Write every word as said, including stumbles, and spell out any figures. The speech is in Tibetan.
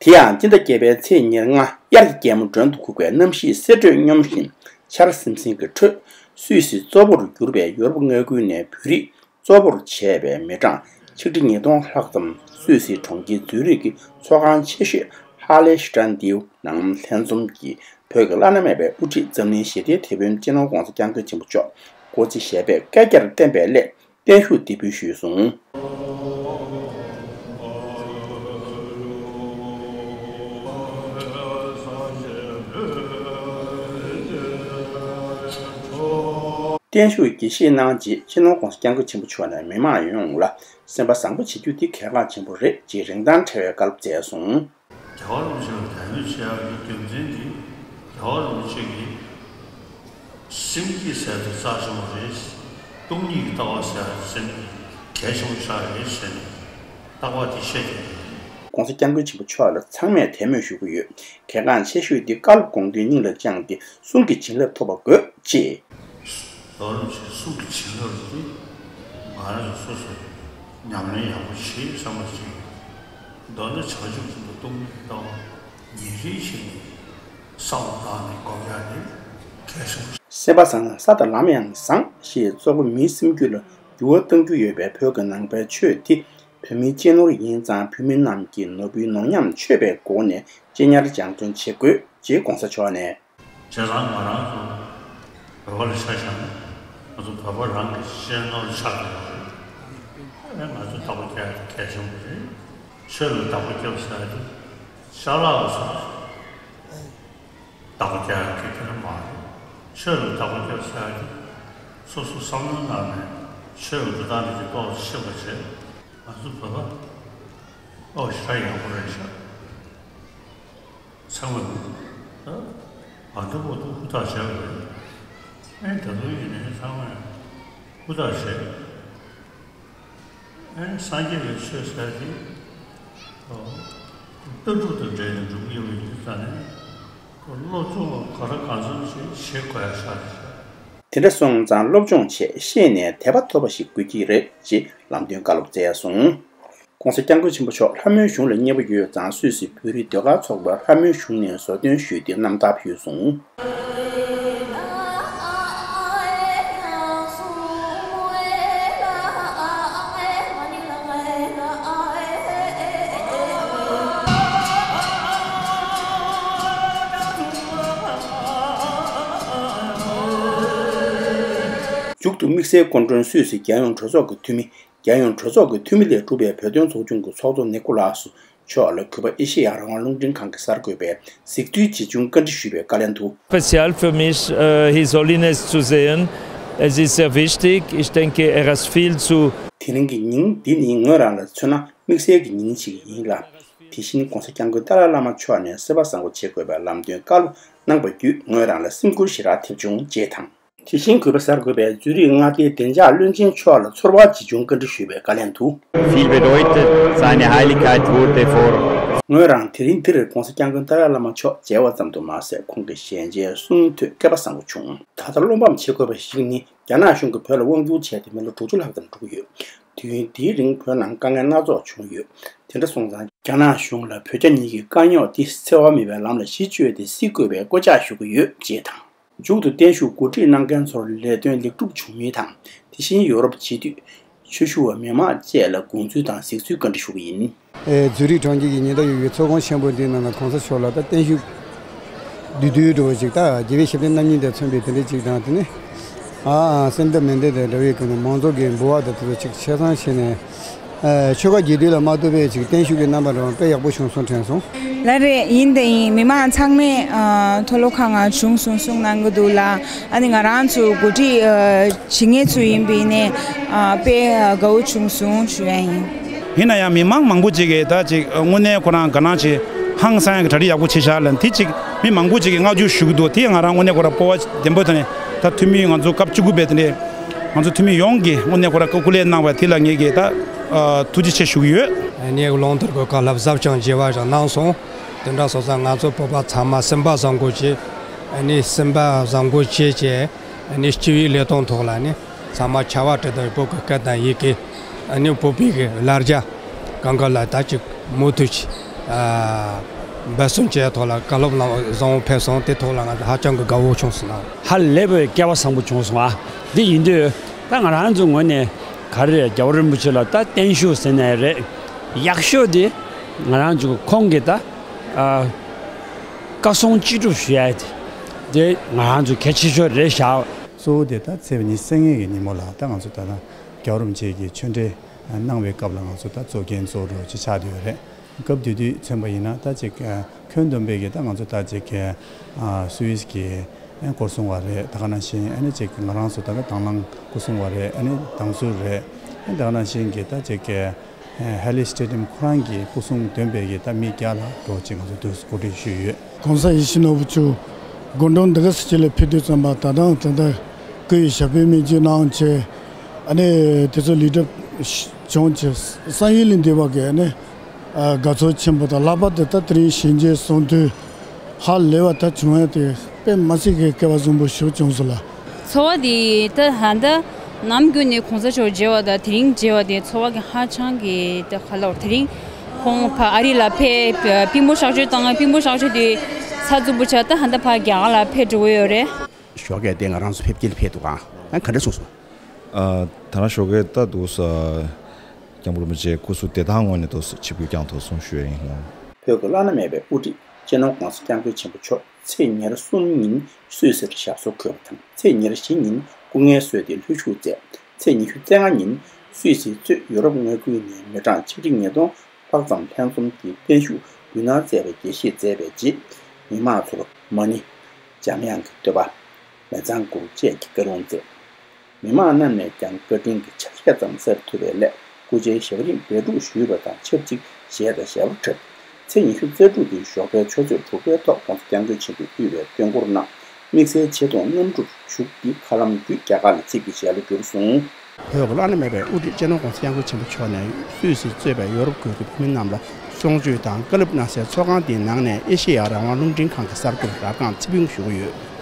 དེ་ཡང་སྤྱི་ཟླ་བརྒྱད་པའི་ཚེས་ཉེར་ལྔ། དབྱར་གྱི་རྒྱལ་མོ་མགྲོན་དུ་ཁུག་པའི་གནམ་གཤིས་གསེད་བཀྲོལ་སྙོམས་ཤིང་ཆར་སིམ་སིམ་གྱི་ཁྲོད། སུད་སི་གཙོ་བོར་གྱུར་པའི་ཡོ་རོབ་མངའ་ཁུལ་ནས་བོད་རིགས་གཙོ་བོར་བྱས་པའི་མི་གྲངས་ཆིག་ཁྲི་ཉིས་སྟོང་ལྷག་ཙམ་སུད་སི་གྲོང་ཁྱེར་ཛུ་རིག་གི་ཚོགས་ཁང་ཆེ་ཤོས་ཧ་ལེ་ཤི་ཏྲན་དིའུ་ནང་ལྷན་འཛོམས་ཀྱིས་བོད་ཀྱི་བླ་ན་མེད་པའི་དབུ་ཁྲིད་འཛམ་གླིང་ཞི་བདེའི་དེད་དཔོན་སྤྱི་ནོར་༧གོང་ས་༧སྐྱབས་མགོན་ཆེན་པོ་མཆོག་སྐུ་ཚེ་ཞབས་པད་བསྐལ་བརྒྱར་བརྟན་པའི་སླད། བརྟན་བཞུགས་འདེགས་འབུལ་ཞུས་སོང་། བརྟན་བཞུགས་དགྱེས་བཞེས་གནང་རྗེས། སྤྱི་ནོར་༧གོང་ས་༧སྐྱབས་མགོན་ཆེན་པོ་མཆོག་ནས་མི་མང་ཡོངས་ལ་སེམས་པ་བཟང་པོ་བྱེད་རྒྱུ་དེ་གལ་འགངས་ཆེན་པོ་རེད་ཅེས་རིན་ཐང་བྲལ་བའི་བཀའ་སློབ་སྩལ་སོང་། རྒྱལ་བ་རིན་པོ་ཆེ་ལ་དད་མོས་བྱེད་ཡག་གི་རྒྱུ་མཚན་དེ། རྒྱལ་བ་རིན་པོ་ཆེ་གིས་སེམས་བསྐྱེད་ཟེར་དེ་རྩ་ཆེན་པོ་རེད། སྟོང་ཉིད་ཀྱི་ལྟ་བ་ཟེར་དེ་སེམས་ཀྱི་གལ་ཆེན་པོ་ཆགས་རེད་ཟེར་ནས་རྟག་པར་དེ་བཤད་ཀྱི་ཡོད། ༸གོང་ས་༸སྐྱབས་མགོན་ཆེན་པོ་མཆོག་ལ་ཚང་མས་དད་མོས་ཞུ་གི་ཡོད། གལ་འགངས་ཆེ་ཤོས་དེ་བཀའ་སློབ་དགོངས་དོན་སྙིང་ལ་བཅངས་ཏེ་གསུང་གི་བྱིན་རླབས་ཐོབ་པ་དགོས་ཅེས། རྒྱལ་བ་རིན་པོ་ཆེའི་གསུང་གི་བྱིན་རླབས་དེ་ང་རང་ཚོ་སོ་སོས་ཉམས་ལེན་ཡག་པོ་བྱེད་བསམ་པ་ཞིག་མདོར་ན་བྱང་ཆུབ་ཀྱི་ཐོག་ཏུ་གཏོང་ནས་ཉིན་རེ་བཞིན་བསམ་བློ་བཏང་ནས་སྒོམ་ཡག་དེ་གལ་ཆེན་པོ། སེམས་པ་བཟང་ན་ས་དང་ལམ་ཡང་བཟང་ཞེས་གཙོ་བོ་མིའི་སེམས་རྒྱུད་ལ་འགྱུར་བ་གཏང་རྒྱུ་ཡོད་པའི་བོད་ཀྱི་ནང་པའི་ཆོས་དེ་བོད་མིའི་གཅེས་ནོར་ཡིན་ཙང་བོད་མི་རྣམས་ཀྱིས་ནོར་བུའི་ནོར་ཉམས་ཆོད་པའི་སྒོ་ནས་གཅེས་ཉར་སྦྱང་བརྩོན་བྱེད་དགོས་ཅེས་༸གོང་ས་མཆོག་ནས། བྱས་ཙང་ང་རང་ཚོ་བོད་པ་ལ་ཆ་བཞག་ན་ང་ཚོ་བོད་པ་རང་གི་གཅེས་ནོར་ཆགས་ཡོད་རེད། ཨ་ནི་ང་ཚོ་བདག་པོ་རྒྱག་ཡག་གལ་ཆེན་པོ་རེད། ཆོས་ལ་བདག་པོ་རྒྱབ་ཟེར་ཡག་དེ་ཅ་ལག་ལ་སོགས་བདག་པོ་རྒྱག་ཡག་གི་དེ་ལ་མ་རེད། ཆོས་ལ་བདག་པོ་རྒྱབ་ཟེར་ཡག་དེ་སོ་སོ་བསམ་བློ་བཏང་ནས་ཆོས་ཀྱི་འགྲོ་སྟངས་དེ་ཅིག་ཏོག་ཙམ་ཤེས་པ་བྱས། ང་ཚོ་བོད་པ་ཨོ་ཞེ་དྲག་ཡག་པོ་རེད་ཤག་ཚང་མ་ད་བར་དོ་བར་དོ་ཧུར་ཐག་བྱས་པ་རེད། ཨེ་ད་དུང་ཡིན་ནའི་ཚང་མས་ཧུར་ཐག་བྱས། ཨེ་སངས་རྒྱས་པའི་ཆོས་ཟེར་དེ་ཨོ་ལྟ་གྲུབ་དང་འབྲེལ་ནས་འགྲོ་གི་ཡོད་པའི་ཡིན་ཙང་ནས་སློབ་སྦྱོང་ག་རེ་གང་འཚམ་ཞིག་བྱེད་དགོས་ཡ་ཤག་རེད་ཤག་དེ་འདྲ་སོང་ཙང་སློབ་སྦྱོང་བྱས་ཤེས་ནས་དད་པ་ཐོབ་པ་ཞིག་དགོས་ཀྱི་རེད་ཅེས་ལམ་སྟོན་བཀའ་སློབ་སྩལ་སོང་། ༸གོང་ས་༸སྐྱབས་མགོན་ཆེན་པོ་མཆོག་ལྷ་མོའི་གཞུང་ལ་མཉེས་པོ་ཡོད་ཙང་སུད་སི་བོད་རིགས་ཟློས་གར་ཚོགས་པའི་ལྷ་མོའི་གཞུང་ནས་ཟོ་འདོན་ཞུས་ཏེ་རྣམ་ཐར་ཕུལ་སོང་། མཇུག་ཏུ་དམིགས་བསལ་སྐུ་མགྲོན་སུད་སི་རྒྱལ་ཡོངས་གྲོས་ཚོགས་ཀྱི་འཐུས་མི། རྒྱལ་ཡོངས་གྲོས་ཚོགས་ཀྱི་འཐུས་མི་ལས་གྲུབ་པའི་བོད་དོན་ཚོགས་ཆུང་གི་ཚོགས་གཙོ་ནི་ཀོ་ལཱ་སུ་མཆོག་ལ་གུས་པ་ཨེ་ཤེ་ཡ་རང་དབང་རླུང་འཕྲིན་ཁང་གིས་གསར་འགོད་པའི་གཟིགས་ཚུལ་ཇི་བྱུང་བཀའ་འདྲི་ཞུས་པའི་བཀའ་ལན་དུ། Speziell für mich, äh, His Holiness zu sehen. Es ist sehr wichtig. Ich denke, er ist viel zu དེ་རིང་གི་ཉིན་འདི་ནི་ངོས་རང་ལ་མཚོན་ན་དམིགས་བསལ་གྱི་ཉིན་ཞིག་ཡིན་ལ། དེ་བཞིན་༸གོང་ས་༸སྐྱབས་མགོན་ཏཱ་ལའི་བླ་མ་མཆོག་ནས་སེམས་པ་བཟང་པོ་བྱེད་དགོས་པའི་ལམ་སྟོན་བཀའ་སློབ་གནང་བ་བརྒྱུད་ངོས་རང་ལ་སེམས་འགུལ་ཞེ་དྲག་ཐེབས་བྱུང་ཅེས་དང་། དེ་བཞིན་གུས་པ་གསར་འགོད་པས་ཛུ་རིག་མངའ་སྡེའི་བདེ་འཇགས་བློན་ཆེན་མཆོག་ལ་ཚོར་བ་ཇི་བྱུང་བཀའ་འདྲི་ཞུས་པའི་བཀའ་ལན་དུ། Viel bedeutet, seine Heiligkeit wurde vor ངོས་རང་དེ་རིང་འདིར་༸གོང་ས་༸སྐྱབས་མགོན་ཏཱ་ལའི་བླ་མ་མཆོག་མཇལ་བ་ཙམ་དུ་མ་ཟད་ཁོང་གི་ཞལ་མཇལ་གསུང་ཐོས་སྐལ་པ་བཟང་པོ་བྱུང་། ད་ལྟ་བློ་ཕམ་བྱེད་དགོས་པ་ཞིག་ནི་རྒྱ་ནག་གཞུང་གིས་བོད་ལ་དབང་བསྒྱུར་བྱས་ཏེ་མི་ལོ་དྲུག་ཅུ་ལྷག་ཙམ་འགྲོ་གི་ཡོད། དུས་ཡུན་འདིའི་རིང་བོད་ནང་དཀའ་ངལ་སྣ་ཚོགས་བྱུང་ཡོད། དེ་འདྲ་སོང་ཙང་རྒྱ་ནག་གཞུང་ལ་བོད་རྒྱ་གཉིས་ཀྱི་དཀའ་རྙོག་འདི་འཚེ་བ་མེད་པའི་ལམ་ལ་གཞི་བཅོལ་ཏེ་སེལ་དགོས་པའི་སྐུལ་ལྕག་ཞུ་གི་ཡོད་ཅེས་དང་། མཇུག་ཏུ་བརྟན་བཞུགས་གོ་སྒྲིག་གནང་མཁན་ཚོར་ལས་དོན་ལེགས་གྲུབ་བྱུང་མིན་དང་། དེ་བཞིན་ཡོ་རོབ་སྤྱི་འཐུས། ཆོས་ཞུ་བ་མི་མང་བཅས་ལ་དགོངས་ཚུལ་དང་གཟིགས་ཚུལ་བཀའ་འདྲི་ཞུ་གི་ཡིན། ཨེ། ཛུ་རིག་གྲོང་ཁྱེར་གྱི་ཉེན་བརྡ་ཡོད་པའི་ཚོགས་ཁང་ཆེན་པོ་འདིའི་ནང་ལ་གོང་ས་མཆོག་ལ་ད་བརྟན་བཞུགས་བསྡུས་བསྡུས་འགྲོ་བ་ཅིག་ད་དགེ་བའི་བཤེས་གཉེན་རྣམ་གཉིས་དང་མཚོན་པའི་དེ་འདྲ་ཅིག་དང་དེ་ནས་ཨ་ཨ་སེམས་ཐག་མི་བདེ་དང་འདྲ་བའི་སྒོ་ནས་མང་ཚོགས་ཀྱི་འབུལ་བ་དང་དེ་ཚོ་ཅིག་ཆ་ཚང་བྱས་ནས་ཨ་ཆོལ་ཁ་རྒྱུད་སྟོད་ལ་མ་གཏོགས་པའི་ཅིག་བརྟན་བཞུགས་ཀྱི་རྣམ་པ་འདྲ་བ་དཔེ་ཡག་པོ་བྱུང་སོང་དྲན་སོང་། ལགས་རེད། ཡིན་དང་ཡིན། མི་མང་ཚང་མས་ཨ་མཐོ་སློབ་ཁང་ང་བྱུང་སོང་གསུང་གནང་གི་འདུག་ལ། ཨ་ནི་ང་རང་ཚོ་གོ་སྒྲིག་ཨ་བྱེད་མཁན་ཚོ་ཡིན་པ་ཡིན་ནའི་ཨ་དཔེ་ཨ་དགའ་བོ་བྱུང་སོང་ཞུ་ཡ་ཡིན། ཡིན་ན་ཡང་མི་མང་མང་པོ་ཅིག་གིས་ད་ཅིག་དངོས་གནས་ཁོ་རང་དགའ་སྣང་ཆེ་ཧང་སང་ཡག་གི་གྲ་སྒྲིག་ཡག་པོ་བྱས་ཤག་ལབ་དེ་ཅིག་མི་མང་པོ་ཅིག་གིས་བསྔགས་བརྗོད་ཞུ་གི་འདུག་དེ་ང་རང་དངོས་གནས་ཁོ་རང་སྤོབས་པ་ལྡན་པོ་དང་ནས་ད་འཐུས་མི་ང་ཚོ་སྐབས་བཅུ་དགུ་པའི་དེ་འདྲས་ང་ཚོ་འཐུས་མི་ཡོངས་ཀྱིས་དངོས་གནས་ཁོ་རང་སྐུ་སྐུ་ལས་གནང་བ་དེ་ལ་ངེད་ཀྱིས་ད་ཐུགས་རྗེ་ཆེ་ཞུ་གི་ཡོད། ངས་རླུང་དར་གྱི་བཀའ་སློབ་ཟབ་ཅིང་རྒྱས་པ་ཞིག་གནང་སོང་། དེ་འདྲ་སོང་ཙང་ང་ཚོ་བོད་པ་ཚང་མ་སེམས་པ་བཟང་པོ་བྱས། ཨ་ནི་སེམས་པ་བཟང་པོ་བྱས་བྱས་ཨ་ནི་སྤྱི་པའི་ལས་དོན་ཐོག་ལ་ནི་ཚང་མ་ཕྱར་བ་གྲུ་དང་བོད་ཀྱི་སྐད་དང་ཡི་གེ་ཨ་ནི་བོད་པའི་གི་ལ་རྒྱ་གང་ག་ལ་ད་ཅིག་མུ་མཐུད་ཀྱིས་ འབད་བརྩོན་བྱས་ཐོག་ལ་བཀའ་སློབ་ལ་བཟང་བོ་ཕེབས་སོང་། དེ་ཐོག་ལ་ང་ཚོ་ཧ་ཅང་གི་དགའ་བོ་བྱུང་སོང་ལ། ཧ་ལས་པའི་སྐལ་བ་བཟང་པོ་བྱུང་སོང་ཨ། འདི་ཡིན་དུས་ད་ང་རང་ཚོ་ངོས་ནས་ག་རེ་རེད། རྒྱལ་བ་རིན་པོ་ཆེ་ལ་ད་བརྟན་བཞུགས་ཟེར་ནའི་རེད། ཡག་ཤོས་དེ་ང་རང་ཚོ་ཁོང་གིས་ད་ཨ་བཀའ་གསུང་ཅི་སྒྲུབ་ཞུ་ཡ་དེ་དེ་ང་རང་ཚོ་གལ་ཆེ་ཤོས་རེད་བཞག། གཙོ་བོ་དེ་ད་ཚེས་ཉི་ཤུ་རྩ་ལྔ་གི་ཉིན་མོ་ལ་ད་ང་ཚོ་ད་ལྟ་རྒྱལ་བ་རིན་པོ་ཆེ་གི་ཆོས་འབྲེལ་གནང་བའི་སྐབས་ལ་ང་ཚོ་ད་གཙོ་འགན་གཙོ་བོ་ཅིག་ཆགས་བསྡད་ཡོད་རེད། སྐབས་དེ་དུས་མཚོན་པ་ཡིན་ན་ད་ཅིག་ཁྱོན་བསྡོམས་པའི་གི་ད་ང་ཚོ་ད་ཅིག་སུད་སི་གི་སྐོར་སྲུང་བ་རེད། ད་ག་ནང་བཞིན་ཨ་ནི་ཅིག་ང་རང་ཚོ་ད་ག་དང་བླངས་སྐོར་སྲུང་བ་རེད། ཨ་ནི་དྭང་སུར་རེད། ཨ་ནི་ད་ག་ནང་བཞིན་གི་ད་ཅིག་ཧེ་ལི་སི་ཊེ་ཌི་ཡམ་ཁོ་རང་གི་སྐོར་སྲུང་འདོན་པའི་གི་ད་མི་བརྒྱ་ལྷག་འགྲོ་ཅིག་ང་ཚོ་དུས་སུ་གོ་སྒྲིག་ཞུས་ཡོད། གོང་ས་ཡིད་བཞིན་ནོར་བུ་མཆོག་དགུང་གྲངས་འདི་ག་ཙམ་ཅིག་ལ་ཕེབས་དུས་ཙམ་པ་ད་ལྟའང་ད་ལྟ་སྐུ་ཡི་ཞབས་པད་སྨན་བཅོས་གནང་བྱས། ཨ་ནི་དེ་ཚོ་ལེགས་གྲུབ་བྱུང་བྱས་བསམ་ཡུལ་ལས་འདས་པ་གི་ཨ་ནི་དགའ་ཚོར་ཆེན་པོ་དང་། ལྷག་པར་དུ་ད་དེ་རིང་ཞལ་མཇལ་གསུང་དུས་ཧ་ལས་པ་ད་བྱུང་ཡ་དེ་དཔེ་མ་སྲིད་ཀྱི་སྐལ་བ་བཟང་པོ་ཞིག་བྱུང་སོང་ལ། ཚོར་བ་དེ་ད་ད་ལྟ་ནམ་རྒྱུན་ནས་གོང་ས་མཆོག་མཇལ་བ་དང་དེ་རིང་མཇལ་བ་དེ་ཚོར་བ་གི་ཧ་ཅང་གི་ད་ག་ལབ། དེ་རིང་ཁོང་ཕར་ཨ་རི་ལ་ཕེབས། པུས་མོ་གཤག་བཅོས་བཏང་། པུས་མོ་གཤག་བཅོས་དེ་ཚར་རྫོགས་པ་ཆགས། ད་ད་ལྟ་ཕར་རྒྱ་གར་ལ་ཕེབས་འགྲོ་གི་ཡོད་རེད། ཞོགས་ཀས་དེ་ང་རང་ཚོ་ཕེབས་སྐྱེལ་ཕེབས་འདུག་ག་ཨ་ག་འདྲ་སོང་སོང་། ཨ། ད་རང་ཞོགས་ཀས་ད་འདུག་ས། སྐྱབས་མགོན་རིན་པོ་ཆེ་སྐུ་གཟུགས་བདེ་ཐང་ངང་ནས་འདུག་ས་ཆིབས་བསྒྱུར་བསྐྱངས་ཐུབ་སོང་ཞུ་ཡ་ཡིན་ལགས། བོད་ཀྱི་བླ་ན་མེད་པའི་དབུ་ཁྲིད་སྤྱི་ནོར་༧གོང་ས་༧སྐྱབས་མགོན་ཆེན་པོ་མཆོག་ཚེས་ཉེར་གསུམ་ཉིན་སུད་སིར་ཞབས་སོར་འཁོད་པ་དང་། ཚེས་ཉེར་བཞི་ཉིན་སྐུ་ངལ་གསོས་ཏེ་ལྷོད་བཞུགས་མཛད། ཚེས་ཉི་ཤུ་རྩ་ལྔ་ཉིན་སུད་སིའི་གཙོས་ཡུ་རོབ་མངའ་ཁུལ་ནས་མི་གྲངས་ཆིག་ཁྲི་ཉིས་སྟོང་ལྷག་ཙམ་ལྷན་འཛོམས་ཀྱིས་བརྟན་བཞུགས་འབུལ་གནང་མཛད་པའི་དགྱེས་བཞེས་མཛད་པའི་རྗེས། མི་མང་ཚོར་མ་ཎི། འཇམ་དབྱངས་ཀྱི་བསྟོད་པ། མི་ཚང་གུར་བཅས་ཀྱི་བཀའ་ལུང་མཛད། མི་མང་རྣམས་ནས་ཀྱང་བཀའ་དྲིན་གྱི་ཕྱག་རྒྱ་ཙམ་སྩལ་ཐུབ་པའི་སླད་སྐུ་ཕྱྭའི་ཞབས་རིམ་སྦས་སྒྲུབ་ཞུས་པ་དང་ཆབས་ཅིག་གཞས་དང་ཞབས་བྲོ་འཁྲབ། ཚེས་ཉི་ཤུ་རྩ་དྲུག་གི་ཞོགས་པའི་ཆུ་ཚོད་དྲུག་པའི་ཐོག་༧གོང་ས་༧སྐྱབས་མགོན་ཆེན་པོས་དབུས་པའི་སྟོན་འཁོར་གནང་། དམིགས་བསལ་ཆེ་མཐོང་གནམ་གྲུར་བཞུགས་ཏེ་མཁའ་ལམ་བརྒྱུད་རྒྱ་གར་ལ་ཆིབས་ཀྱི་ཞལ་ལ་བསྒྱུར་སོང་། བོད་ཀྱི་བླ་ན་མེད་པའི་དབུ་ཁྲིད་སྤྱི་ནོར་༧གོང་ས་༧སྐྱབས་མགོན་ཆེན་པོ་མཆོག་ནས་སུད་སིས་གཙོས་པའི་ཡོ་རོབ་ཁུལ་གྱི་བོད་མི་རྣམས་ལ་གསུང་ཆོས་དང་བཀའ་སློབ་གནང་སའི་ཚོགས་ཁང་དེའི་ནང་ནས་ཨེ་ཤེ་ཡ་རང་དབང་རླུང་འཕྲིན་ཁང་གི་གསར་འགོད་པ་རབ་སྒང་ཚེ་ཕུན་ཞུ་གི་ཡོད།